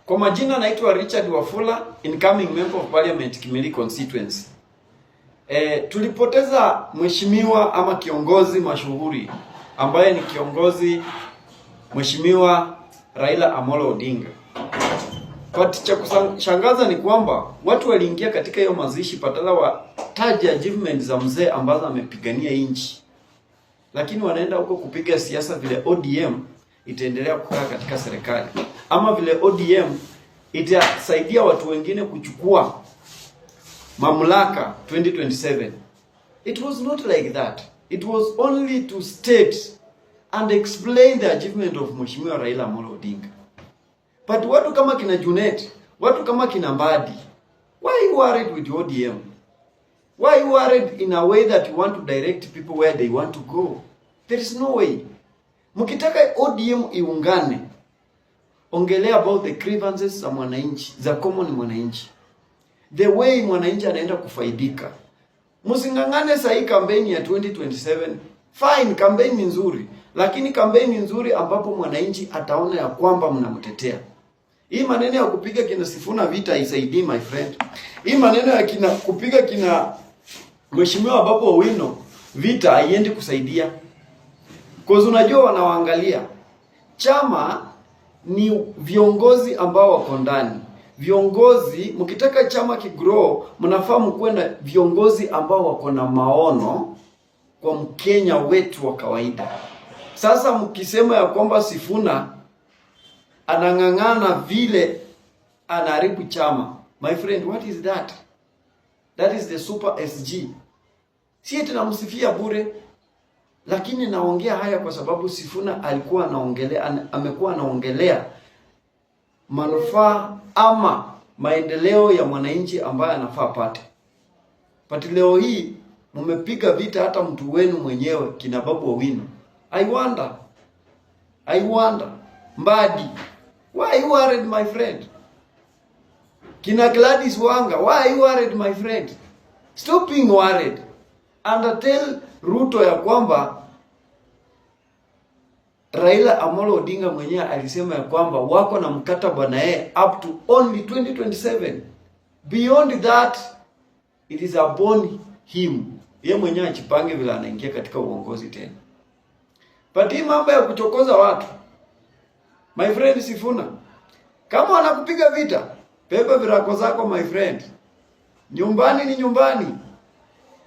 Kwa majina naitwa Richard Wafula, incoming member of parliament, Kimilili constituency. Tulipoteza mheshimiwa ama kiongozi mashuhuri ambaye ni kiongozi Mheshimiwa Raila Amolo Odinga. But cha kushangaza ni kwamba watu waliingia katika hiyo mazishi badala wataje achievement za mzee ambazo amepigania nchi, lakini wanaenda huko kupiga siasa vile ODM itaendelea kukaa katika serikali ama vile ODM itasaidia watu wengine kuchukua mamlaka 2027. It was not like that. It was only to state and explain the achievement of Mheshimiwa Raila Amolo Odinga. But watu kama kina Junet, watu kama kina Mbadi, why you worried with ODM? Why you worried in a way that you want to direct people where they want to go? There is no way. Mkitaka ODM iungane, ongelea about the grievances za mwananchi, za common mwananchi, the way mwananchi anaenda kufaidika. Msing'ang'ane sahii kampeni ya 2027. Fine, kampeni ni nzuri, lakini kampeni nzuri ambapo mwananchi ataona ya kwamba mnamtetea. Hii maneno ya kupiga kina Sifuna vita haisaidii, my friend. Hii maneno ya kina kupiga kina Mheshimiwa Babu Owino vita haiendi kusaidia. 'Cause unajua wanawaangalia. Chama ni viongozi ambao wako ndani. Viongozi, mkitaka chama kigrow, mnafaa mkuwe na viongozi ambao wako na maono kwa Mkenya wetu wa kawaida. Sasa mkisema ya kwamba Sifuna anang'ang'ana vile anaharibu chama, my friend, what is that? That is the super SG. Si eti namsifia bure, lakini naongea haya kwa sababu Sifuna alikuwa anaongelea, amekuwa anaongelea manufaa ama maendeleo ya mwananchi ambaye anafaa apate. But leo hii mmepiga vita hata mtu wenu mwenyewe, kina Babu Owino. I wonder. I wonder. Mbadi, why are you worried, my friend? Kina Gladys Wanga, why are you worried, my friend? Stop being worried. And tell Ruto ya kwamba Raila Amolo Odinga mwenyewe alisema ya kwamba wako na mkataba na yeye up to only 2027. Beyond that, it is upon him. Yeye mwenyewe ajipange vile anaingia katika uongozi tena. But hii mambo ya kuchokoza watu, my friend Sifuna, kama wanakupiga vita, beba virago zako, my friend. Nyumbani ni nyumbani.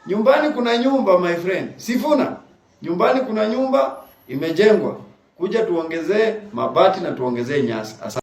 Nyumbani kuna nyumba, my friend. Sifuna, nyumbani kuna nyumba imejengwa. Kuja tuongezee mabati na tuongezee nyasi. Asante.